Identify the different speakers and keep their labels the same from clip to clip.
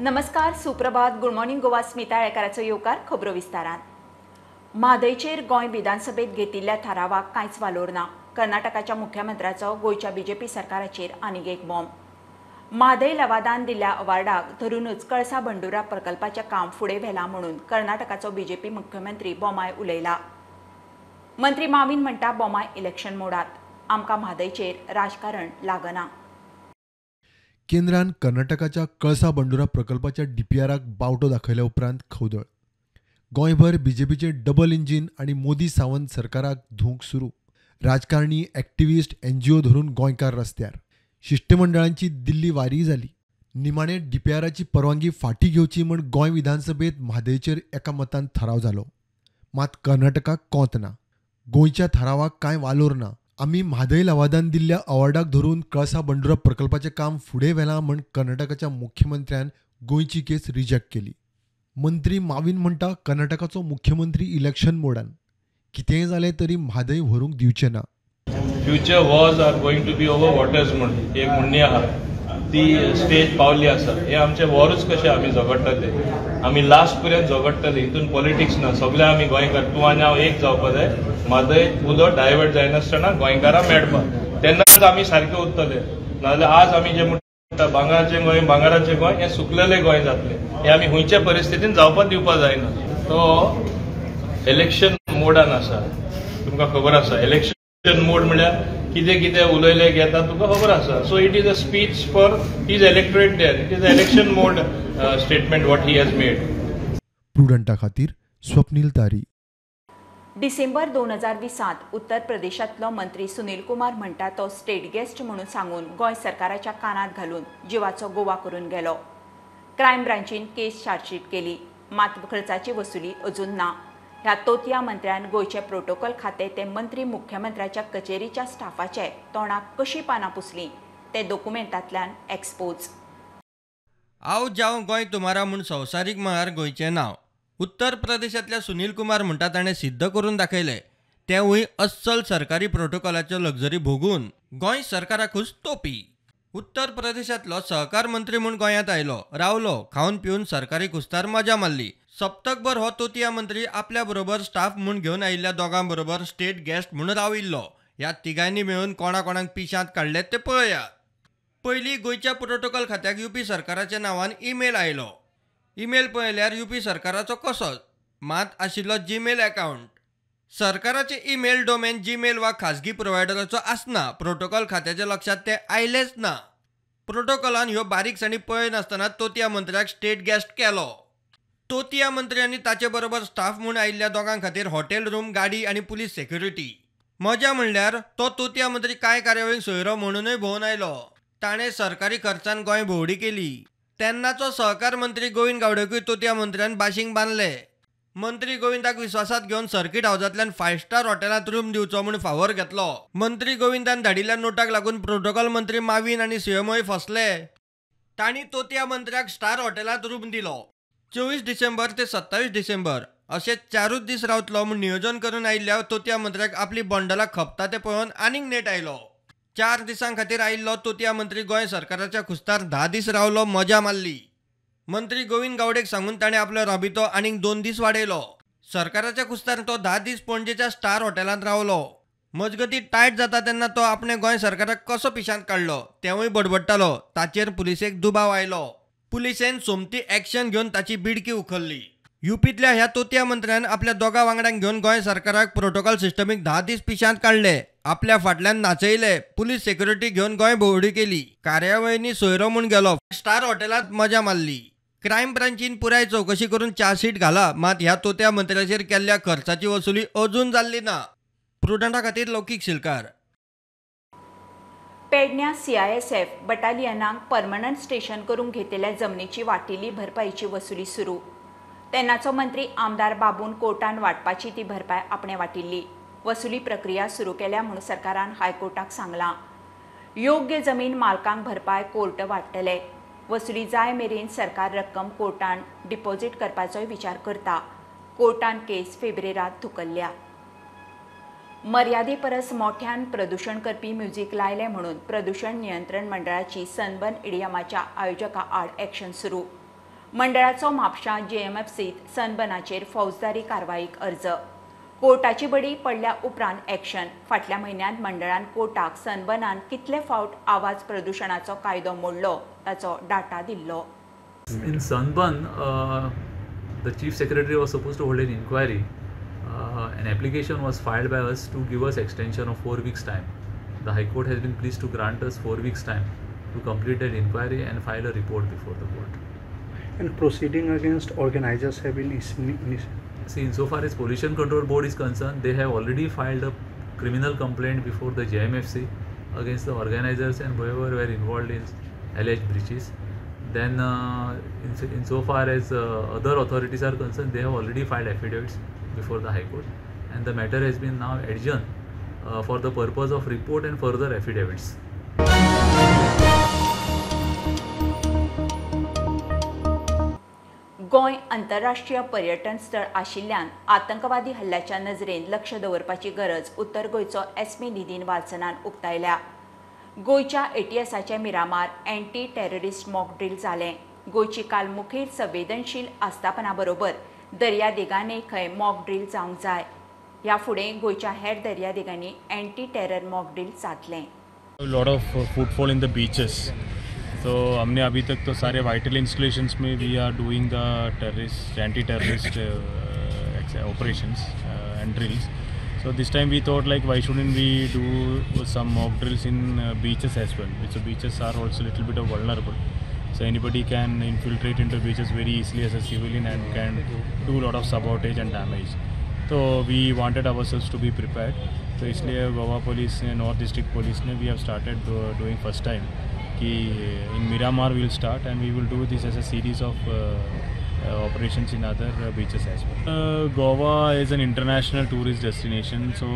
Speaker 1: नमस्कार, सुप्रभात, good morning Goa. Smita आळेकाराचो येवकार खबरो विस्तारान. म्हादयचेर गोंय विधानसभेत घेतिल्ल्या थारावाक कांयच वालोर ना. कर्नाटकाच्या मुख्यमंत्र्याचो गोंयच्या बीजेपी सरकाराचेर आनीक एक बॉम्ब. म्हादय लवादान दिल्ल्या अवार्डाक धरूनच कळसा भंडुरा प्रकल्पाचें काम फुडें व्हेलां म्हणून कर्नाटकाचो बीजेपी मुख्यमंत्री बोमाय उलयला. मंत्री माविन म्हणटा, बोमाय इलेक्शन मोडात, आमकां म्हादयचेर राजकारण लागना.
Speaker 2: केंद्रान कर्नाटकाच्या कळसा बंडुरा प्रकल्पाच्या डीपीआराक बावटो दाखयल्या उपरांत खवदळ. गोंयभर बीजेपीचे डबल इंजीन आनी मोदी सावंत सरकाराक धुवंक सुरू. राजकारणी, एक्टिविस्ट, एनजीओ धरून गोंयकार रस्त्यार. शिष्टमंडळांची दिल्ली वारी जाली. निमाणे डीपीआराची परवानगी फाटी घेवची म्हूण गोंय विधानसभेत म्हादयचेर एका मतान थाराव जालो. मात कर्नाटकाक कोंत ना. गोंयच्या थारावाक कांय वालोर ना. आमी म्हादय लवादान दिल्ल्या अवॉर्डाक धरून कळसा बंडुरा प्रकल्पाचें काम फुडें व्हेलां म्हूण कर्नाटकाच्या मुख्यमंत्र्यान गोंयची केस रिजेक्ट केली. मंत्री माविन म्हणटा, कर्नाटकाचो मुख्यमंत्री इलेक्शन मोडान कितेंय जालें तरी म्हादय व्हरूंक दिवचें ना.
Speaker 3: Future wars are going to be over waters म्हूण एक म्हणणी आहा, ती स्टेज पावली आसा. हे आमचे वॉरूच कशे आमी झगडटा ते आमी लास्ट पर्यंत झगडटले. हितून पॉलिटिक्स ना, सगळे आमी गोंयकार, तूं आनी हांव एक जावपा जाय. म्हादय उदक डायवर्ट जायनासतना गोंयकारां मेळपाक, तेन्नाच आमी सारके उरतले. नाजाल्यार आज आमी जे म्हणटा भांगराचें गोंय, भांगराचें गोंय, हें सुकलेलें गोंय जातलें. हें आमी खंयच्या परिस्थितीन जावपाक दिवपाक जायना. तो इलेक्शन मोडान आसा, तुमकां खबर आसा. इलेक्शन मोड म्हळ्यार कितें कितें उलयले घेता तुका खबर आसा. So it is a speech for his electorate there. It is a election mode statement what he has made.
Speaker 2: प्रुडंटा खातीर स्वप्नील तारी.
Speaker 1: डिसेंबर 2020 उत्तर प्रदेशांतलो मंत्री सुनील कुमार म्हणटा तो स्टेट गेस्ट म्हणून सांगून गोंय सरकाराच्या कानात घालून जिवाचो गोवा करून गेलो. क्रायम ब्रांचीन केस चार्जशीट केली, मात खर्चाची वसुली अजून ना. ह्या तोतया मंत्र्यान गोंयचे प्रोटोकॉल खातें ते मंत्री मुख्यमंत्र्याच्या कचेरीच्या स्टाफाचे तोंडाक कशी पानां पुसलीं ते दोकुमेंतांतल्यान एक्सपोज.
Speaker 4: आओ जाओ गोंय तुम्हारा म्हूण संवसारीक मळार गोंयचें नांव उत्तर प्रदेशांतल्या सुनील कुमार म्हणटा ताणें सिद्ध करून दाखयलें. तेवूय अस्सल सरकारी प्रोटोकॉलाच्यो लक्झरी भोगून गोंय सरकाराकूच तोपी. उत्तर प्रदेशांतलो सहकार मंत्री म्हूण गोंयांत आयलो, रावलो, खावन पिवन सरकारी कुस्तार मजा मारली. सप्तकभर हो तोतया मंत्री आपल्या बरोबर स्टाफ म्हूण घेवन आयिल्ल्या दोगां बरोबर स्टेट गेस्ट म्हूण राविल्लो. ह्या तिगांनी मेळून कोणा कोणाक पिशांत काडले ते पळयात. पयलीं गोंयच्या प्रोटोकॉल खात्याक युपी सरकाराच्या नांवान ईमेल आयलो. ईमेल पळयल्यार युपी सरकाराचो कसोच, मात आशिल्लो जीमेल अकावंट. सरकाराचे ईमेल डोमेन जीमेल वा खाजगी प्रोवायडराचो आसना. प्रोटोकॉल खात्याच्या लक्षांत ते आयलेच ना. प्रोटोकॉलान ह्यो बारीकसाणी पळयनासतना तोतया मंत्र्याक स्टेट गेस्ट केलो. तोतया मंत्री आनी ताचे बरोबर स्टाफ म्हूण आयिल्ल्या दोगां खातीर हॉटेल रूम, गाडी आनी पुलीस सेक्युरिटी. मजा म्हणल्यार तो तोतया मंत्री कांय कार्यावळींक सोयरो म्हणूनय भोंवन आयलो. ताणें सरकारी खर्चान गोंय भोंवडी केली. तेन्नाचो सहकार मंत्री गोविंद गावडेकूय तोतया मंत्र्यान बाशींग बांदले. मंत्री गोविंदाक विस्वासात घेवन सर्किट हावजांतल्यान 5 स्टार हॉटेलांत रूम दिवचो म्हूण फावोर घेतलो. मंत्री गोविंदान धाडिल्ल्या नोटाक लागून प्रोटोकॉल मंत्री माविन आनी सीएमओय फसले. तांणी तोतया मंत्र्याक स्टार हॉटेलांत रूम दिलो. 24 डिसेंबर ते 27 डिसेंबर अशे 4 दीस रावतलो म्हूण नियोजन करून आयिल्ल्या तोतया मंत्र्याक आपली बंडलां खपता ते पळोवन आनीक नेट आयलो. 4 दिसां खातीर आयिल्लो तोतया मंत्री गोंय सरकाराच्या खुस्तार 10 दीस रावलो, मजा मारली. मंत्री गोविंद गावडेक सांगून ताणें आपलो राबितो आनीक 2 दीस वाडयलो. सरकाराच्या कुस्तार तो 10 दीस पणजेच्या स्टार हॉटेलांत रावलो. मजगती टायट जाता तेन्ना तो आपणे गोंय सरकाराक कसो पिशांत काडलो तेवूय बडबडटालो. ताचेर पुलिसेक दुबाव आयलो. पुलिसेन सोमती एक्शन घेवन ताची बिडकी उखल्ली. युपींतल्या ह्या तोतया मंत्र्यान आपल्या दोगां वांगड्यांक घेवन गोंय सरकाराक प्रोटोकॉल सिस्टमीक 10 दीस पिशांत काडले. आपल्या फाटल्यान नाचयले, पुलीस सेक्युरिटी घेवन गोंय भोंवडी केली. कार्यावळींनी सोयरो म्हूण गेलो, स्टार हॉटेलांत मजा मारली. क्रायम ब्रांचीन पुराय चवकशी करून चार्जशीट घाला, मात ह्या तोतया मंत्र्याचेर केल्ल्या खर्चाची वसुली अजून जाल्ली ना. प्रुडंटा खातीर लौकीक शिलकार.
Speaker 1: पेडण्या सीआयएसएफ बटालियनाक परमनंट स्टेशन करूंक घेतिल्ल्या जमनीची वाटिल्ली भरपाईची वसुली सुरू. तेन्नाचो मंत्री आमदार बाबून कोर्टान वाटपाची ती भरपाय आपणे वाटिल्ली. वसुली प्रक्रिया सुरू केल्या म्हूण सरकारान हायकोर्टाक सांगलां. योग्य जमीन मालकांक भरपाय कोर्ट वाडटले. वसुली जाय मेरेन सरकार रक्कम कोर्टान डिपॉझिट करपाचोय विचार करता. कोर्टान केस फेब्रेरात धुकल्ल्या. मर्यादे परस मोठ्यान प्रदूषण करपी म्युझिक लायले म्हणून प्रदूषण नियंत्रण मंडळाची सनबर्न इडियमाच्या आयोजका आड एक्शन सुरू. मंडळाचो म्हापशां जेएमएफसीत सनबर्नाचेर फौजदारी कारवाईक अर्ज. कोर्टाची बडी पडल्या उपरांत एक्शन. फाटल्या म्हयन्यांत मंडळान कोर्टाक सनबर्नान कितले फावट आवाज प्रदुशणाचो कायदो मोडलो ताचो डाटा दिल्लो.
Speaker 5: In Sunburn, the Chief Secretary was supposed to hold an inquiry. An application was filed by us to give us extension of 4 weeks' time. The High Court has been pleased to grant us 4 weeks' time to complete that inquiry and file a report before the court.
Speaker 6: And proceeding against organizers have been initiated?
Speaker 5: See, insofar as Pollution Control Board is concerned, they have already filed a criminal complaint before the JMFC against the organizers and whoever were involved in alleged breaches. Then insofar as other authorities are concerned, they have already filed affidavits before the High Court, and the matter has been now adjourned for the purpose of report and further affidavits.
Speaker 1: Goa आंतरराष्ट्रीय पर्यटन स्थळ आशिल्ल्यान आतंकवादी हल्ल्याच्या नजरेन लक्ष दवरपाची गरज उत्तर गोंयचो एसपी निधीन वाल्सनान उक्तायल्या. गोंयच्या एटीएसाचे Miramar anti terrorist mock drill जालें. गोंयची काल मुखेल संवेदनशील आस्थापना बरोबर दर्यादेगांनी खंय मॉक ड्रील जावंक जाय. ह्या फुडें गोंयच्या हेर दर्यादेगांनी एंटी टेरर मॉक ड्रील जातलें.
Speaker 7: Lot of footfall in the beaches. तो हमने अभी तक तो सारे वाइटल इंस्टॉलेशंस में we are doing the terrorist anti terrorist operations and drills. So this time we thought like why shouldn't we do some mock drills in beaches as well. So beaches are also little bit of vulnerable. So anybody can infiltrate into beaches very easily as a civilian and can do lot of sabotage and damage. So we wanted ourselves to be prepared. तो इसलिए Goa police ने, north district police ने, we have started doing first time कि in Miramar we will start and we will do this as a series of operations in other beaches as well. Goa is an international tourist destination, so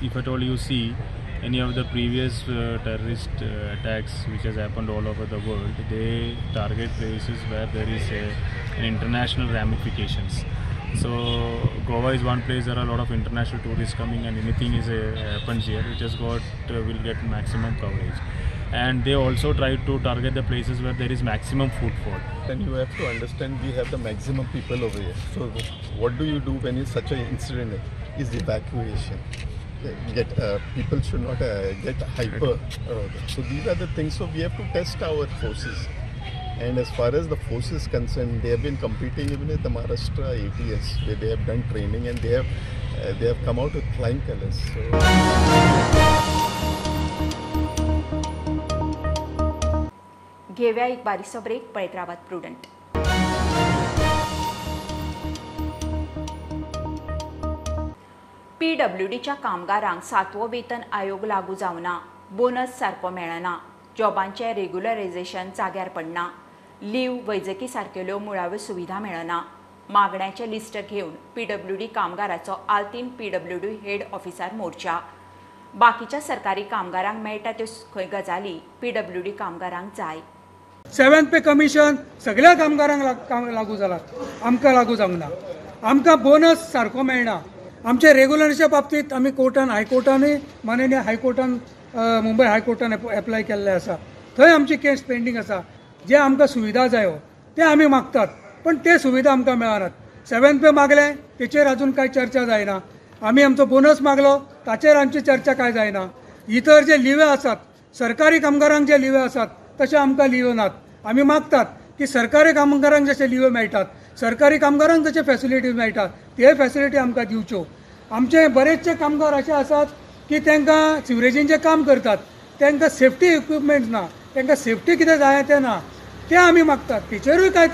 Speaker 7: if at all you see any of the previous terrorist attacks which has happened all over the world, they target places where there is an international ramifications. So Goa is one place, there are a lot of international tourists coming and anything is happens here, it just got will get maximum coverage. And they also try to target the places where there is maximum footfall.
Speaker 8: And you have to understand, we have the maximum people over here. So what do you do when is such an incident? Is evacuation. Get people should not get hyper. So these are the things. So we have to test our forces. And as far as the forces concerned, they have been competing even with the Maharashtra ATS, where they have done training and they have come out with flying colors. So.
Speaker 1: घेव्या एक बारीकसो break, पळयत रावात prudent. पीडब्ल्यूडीच्या कामगारांक 7वो वेतन आयोग लागू जावना, bonus सारको मेळना, जॉबांचें रेग्युलरायझेशन जाग्यार पडना, लीव वैजकी सारकेल्यो मुळाव्यो सुविधा मेळना. मागण्याचें लिस्ट घेवन पीडब्ल्यूडी कामगाराचो आल्तीन पीडब्ल्यूडी हेड ऑफिसार मोर्चा. बाकीच्या सरकारी कामगारांक मेळटा त्यो खंय गजाली पीडब्ल्यूडी कामगारांक जाय.
Speaker 9: 7th पे कमिशन सगळ्या कामगारांक लागू जाला, आमकां लागू जावंक ना. आमकां बोनस सारको मेळना. आमच्या रेग्युलरच्या बाबतींत आमी कोर्टान, हायकोर्टानूय, माननीय हायकोर्टान, मुंबय हायकोर्टान एप्लाय केल्लें आसा. थंय आमची केस पेंडींग आसा. जे आमकां सुविधा जायो ते आमी मागतात, पण ते सुविधा आमकां मेळनात. 7th पे मागले तेचेर अजून कांय चर्चा जायना. आमी आमचो बोनस मागलो ताचेर आमची चर्चा कांय जायना. इतर जे लिवे आसात, सरकारी कामगारांक जे लिवे आसात तशे आमकां लिव्यो नात. आमी मागतात की सरकारी कामगारांक जशे लिव्यो मेळटात, सरकारी कामगारांक जशे फॅसिलिटीज मेळटात, ते फॅसिलिटी आमकां दिवच्यो. आमचे बरेचसे कामगार अशे आसात की तांकां सिवरेजींचें काम करतात, तांकां सेफ्टी इक्विपमेंट ना, तांकां सेफ्टी कितें जाय तें ना, तें आमी मागतात. तेचेरूय कांय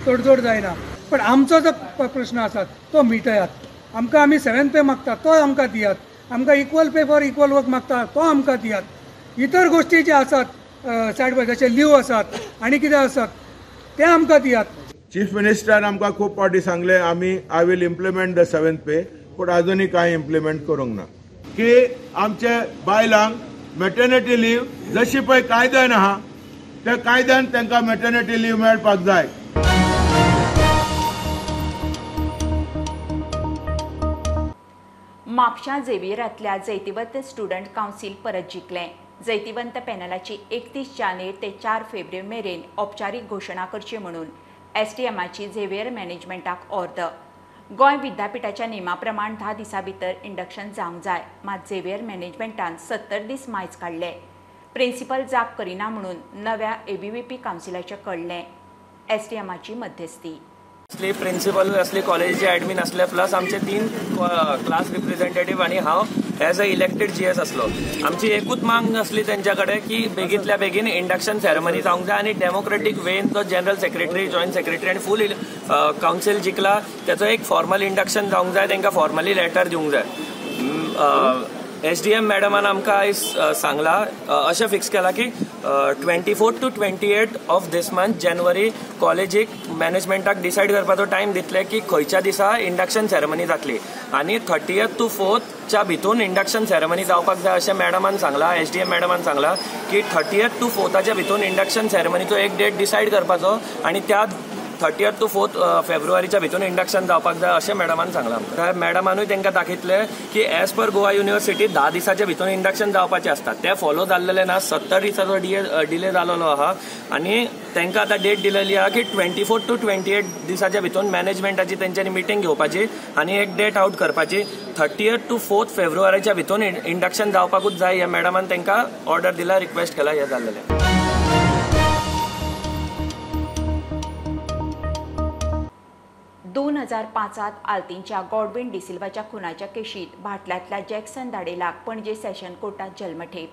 Speaker 9: तडजोड जायना. पण आमचो जो प्रश्न आसा तो मिटयात. आमकां आमी 7th पे मागतात तो आमकां दियात. आमकां equal pay for equal work मागता तो आमकां दियात. इतर गोष्टी जे आसात सायड बाय, जशे लीव आसात आनी कितें आसात ते आमकां दियात.
Speaker 10: चीफ मिनिस्टरान आमकां खूब फावटी सांगलें आमी I will implement the 7th pay, पूण अजुनूय कांय इम्प्लिमेंट करूंक ना. की आमचे बायलांक मॅटर्निटी लीव जशी पळय कायद्यान आहा त्या कायद्यान तांकां मॅटर्निटी लीव मेळपाक जाय.
Speaker 1: म्हापशां झेवियरांतल्या जैतिवंत स्टुडंट कावन्सील परत जिखलें. जैतिवंत पॅनलाची 31 जानेर ते 4 फेब्रुवारी मेरेन औपचारीक घोशणा करची म्हणून एसडीएमाची झेवियर मॅनेजमेंटाक ऑर्द. गोंय विद्यापीठाच्या नेमा प्रमाण 10 दिसां भितर इंडक्शन जावंक जाय, मात झेवियर मॅनेजमेंटान 70 दीस मायज काडले. प्रिन्सिपल जाप करिना म्हणून नव्या एबीव्हीपी कावन्सिलाचें कळ्ळें. एसडीएमाची मध्यस्थी.
Speaker 11: असली प्रिन्सिपल असली कॉलेजीचे एडमीन असले, प्लस आमचे 3 क्लास रिप्रेझेंटेटिव्ह आणि हांव एज अ इलेक्टेड जीएस असलो. आमची एकूच मांग असली तेंच्या कडेन की बेगींतल्या बेगीन इंडक्शन सेरेमनी जावंक जाय आनी डेमोक्रेटीक वेन तो जनरल सेक्रेटरी, जॉयंट सेक्रेटरी आनी फूल कावन्सील जिखला तेचो एक फॉर्मल इंडक्शन जावंक जाय, तांकां फॉर्मली लेटर दिवंक जाय. एसडीएम मॅडमान आमकां आयज सांगला, अशें फिक्स केलां की 24 to 28 of this month January कॉलेजीक मॅनेजमेंटाक डिसायड करपाचो टायम दितले की खंयच्या दिसा इंडक्शन सेरेमनी जातली आनी 30th to 4thच्या भितून इंडक्शन सेरेमनी जावपाक जाय अशें मॅडमान सांगलां. एसडीएम मॅडमान सांगलां की 30th to 4thच्या भितून इंडक्शन सेरेमनीचो एक डेट डिसायड करपाचो आनी त्या 30th to 4th फेब्रुवारीच्या भितून इंडक्शन जावपाक जाय अशें मॅडमान सांगलां. मॅडमानूय तांकां दाखयतलें की एज पर गोवा युनिवर्सिटी 10 दिसाच्या भितून इंडक्शन जावपाचें आसता, तें फॉलो जाल्लें ना. 70 दिसाचो डिले जाल्लो आहा आनी तांकां आतां डेट दिलेली आहा की 24 to 28 दिसाच्या भितून मॅनेजमेंटाची तेंच्यांनी मिटींग घेवपाची आनी एक डेट आवट करपाची. 30th to 4th फेब्रुवारीच्या भितून इंडक्शन जावपाकूच जाय हे मॅडमान तांकां ऑर्डर दिला, रिक्वेस्ट केला. हें जाल्लें.
Speaker 1: दोन 2005 आल्तींच्या गॉडविन डिसिल्वाच्या खुनाच्या केशीत भाटल्यांतल्या जॅक्सन दाडेलाक पणजे सेशन कोर्टात जल्मठेप.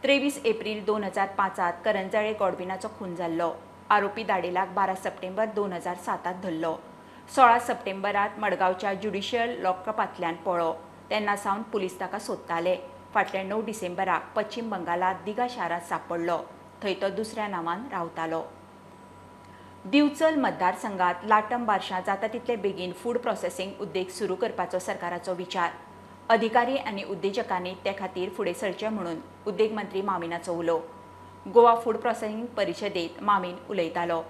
Speaker 1: 23 एप्रील 2005 करंजाळे गॉडविनाचो खून जाल्लो. आरोपी दाडेलाक 12 सप्टेंबर 2007 धरलो. 16 सप्टेंबरात मडगांवच्या ज्युडिशियल लॉकअपांतल्यान पळ्ळो. तेन्ना सावन पुलीस ताका सोदताले. फाटल्या 9 डिसेंबराक पश्चिम बंगालात दिघा शारांत सापडलो. थंय तो दुसऱ्या नांवान रावतालो. दिवचल मतदारसंघात लाटम बारशा जाता तितले बेगीन फूड प्रोसेसिंग उद्देग सुरू करपाचो सरकाराचो विचार. अधिकारी आनी उद्देजकांनी ते खातीर फुडें सरचें म्हणून उद्देग मंत्री माविनाचो उलो. गोवा फूड प्रोसेसिंग परिशदेंत माविन उलयतालो.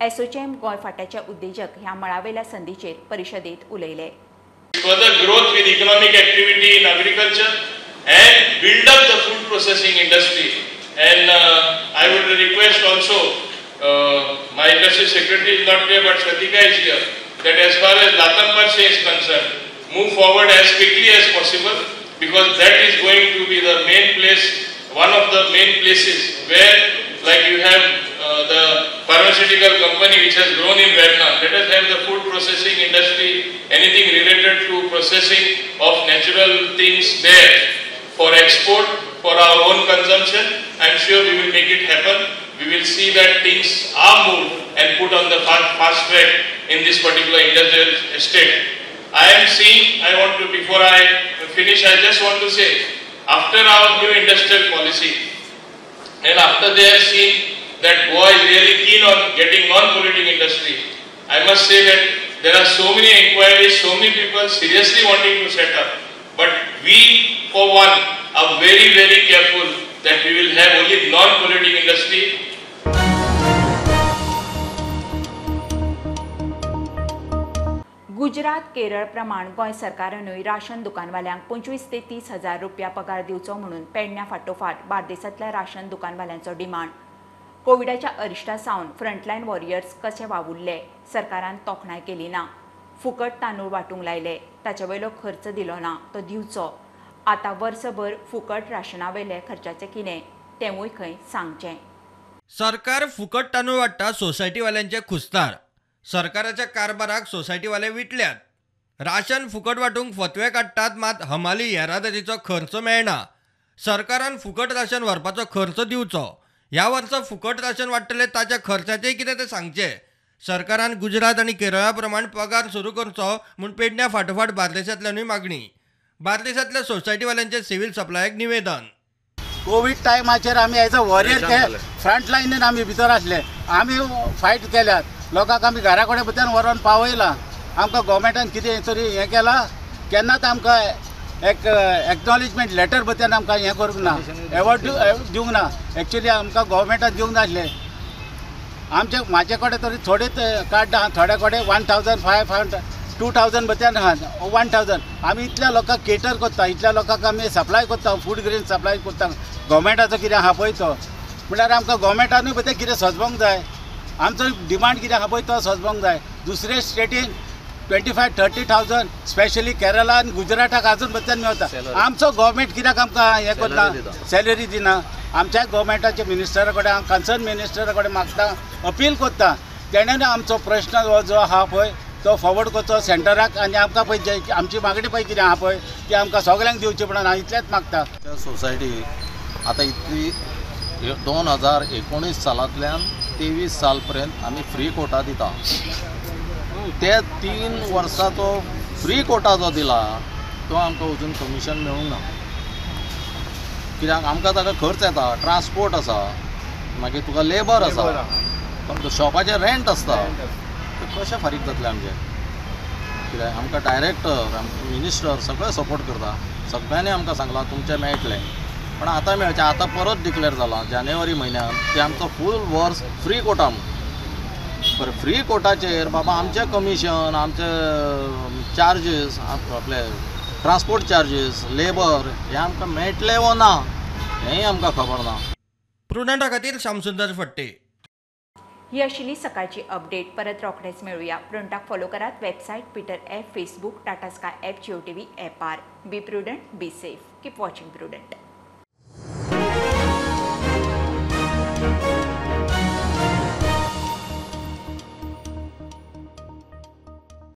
Speaker 1: एसोचेम गोंय फांट्याचे उद्देजक ह्या मळावेल्या संदीचेर परिशदेंत उलयले.
Speaker 3: Further growth with economic activity in agriculture and build up the food processing industry. And I would request also, my industry secretary is not here, but Shratika is here, that as far as Latambarshe is concerned, move forward as quickly as possible, because that is going to be the main place, one of the main places where, like you have the pharmaceutical company which has grown in Verna, let us have the food processing industry, anything related to processing of natural things there for export, for our own consumption. I am sure we will make it happen. We will see that things are moved and put on the fast track in this particular industrial estate. I am seeing, I want to, before I finish, I just want to say, after our new industrial policy and after they have seen that Goa is really keen on getting non-polluting industry, I must say that there are so many inquiries, so many people seriously wanting to set up. But we, for one, are very, very careful that we will have only non-polluting industry.
Speaker 1: Gujarat Kerala प्रमाण गोंय सरकारानूय ration दुकानवाल्यांक 25 ते 30 हजार रुपया पगार दिवचो म्हणून पेडण्या फाटोफाट बार्देसांतल्या राशन दुकानवाल्यांचो डिमांड. कोविडाच्या अरिश्टा सावन फ्रंटलायन वॉरियर्स कशे वावुरले सरकारान तोखणाय केली ना. फुकट तांदूळ वांटूंक लायले, ताचे वयलो खर्च दिलो ना तो दिवचो. आतां वर्सभर फुकट राशनावेले खर्चाचें कितें तेंवूय खंय सांगचें.
Speaker 4: सरकार फुकट तांदूळ वांट्टा सोसायटीवाल्यांचे खुस्तार. सरकाराच्या कारभाराक सोसायटीवाले विटल्यात. राशन फुकट वांटूंक फतवे काडटात, मात हमाली येरादारीचो खर्च मेळना. सरकारान फुकट राशन व्हरपाचो खर्च दिवचो. ह्या वर्सा फुकट राशन वांट्टले ताच्या खर्चाचें कितें तें सांगचें. सरकारान गुजरात आनी केरळा प्रमाण पगार सुरू करचो म्हूण पेडण्या फाटोफाट बार्देसांतल्यानूय मागणी. बार्देसांतल्या सोसायटीवाल्यांचे सिव्हिल सप्लायाक निवेदन.
Speaker 12: कोवीड टायमाचेर आमी एज अ वॉरियर ते फ्रंट लायनीन आमी भितर आसले, आमी फायट केल्यात, लोकांक आमी घरा कडेन भितर व्हरोन पावयलां. आमकां गोवोरमेंटान कितें तरी हें केलां, केन्नाच आमकां एक एक्नॉलेजमेंट लेटर बद्दल आमकां हें करूंक ना, एवॉर्ड दिवंक ना. एक्चुली आमकां गोवोरमेंटान दिवंक नासलें. आमचे म्हाजे कडेन तरी थोडेच कार्ड आहा, थोड्या कडेन 1500 2000 बद्दल आहा, 1000. आमी इतल्या लोकांक केटर करता, इतल्या लोकांक आमी सप्लाय करता, फूड ग्रेन सप्लाय करता. गोवोरमेंटाचो कितें आहा पळय तो, म्हणल्यार आमकां गोवोरमेंटानूय बद्दल कितें सजोवंक जाय. आमचो डिमांड कितें आहा पळय तो सोजोवंक जाय. दुसरे स्टेटीन 25-30 थावजंड स्पेशली केरला आनी गुजराताक आजून बद्दल मेळटा. आमचो गव्हर्मेंट कित्याक आमकां हें करता, सॅलरी दिना. आमच्या गव्हर्मेंटाच्या मिनिस्टरा कडेन हांव कन्सर्न मिनिस्टरा कडेन मागता, अपील करता, तेणें आमचो प्रश्न हो जो आहा पळय तो फॉवर्ड करचो सेंटराक आनी आमकां पळय आमची मागणी पळय कितें आहा पळय ती आमकां सगळ्यांक दिवची म्हणून हांव इतलेंच मागता.
Speaker 13: सोसायटी आतां इतली 2019 सालांतल्यान 23 साल पर्यंत आमी फ्री कोटा दिता. ते 3 वर्सां तो फ्री कोटा जो दिला तो आमकां अजून कमिशन मेळूंक ना. कित्याक आमकां ताका खर्च येता, ट्रान्सपोर्ट आसा, मागीर तुका लेबर आसा, शॉपाचें रेंट आसता, ते कशें फारीक जातलें आमचें? कित्याक आमकां डायरेक्टर, मिनिस्टर सगळे सपोर्ट करता, सगळ्यांनी आमकां सांगलां तुमचें मेळटलें, पण आतां मेळचें. आतां परत डिक्लेर जालां जानेवारी म्हयन्यान ते आमचो फूल वर्स फ्री कोटा म्हूण. बरें, फ्री कोटाचेर बाबा आमचें कमिशन, आमचे चार्जीस, आपले ट्रान्सपोर्ट चार्जीस, लेबर हें आमकां मेळटलें वो ना हेंय आमकां खबर ना.
Speaker 4: प्रुडंटा खातीर श्यामसुंदर फट्टे.
Speaker 1: ही आशिल्ली सकाळची अपडेट. परत रोखडेच मेळुया. प्रुडंटाक फॉलो करात website, Twitter app, Facebook, Tata Sky app, Jio TV ऍपार. Be prudent, be safe, keep watching Prudent.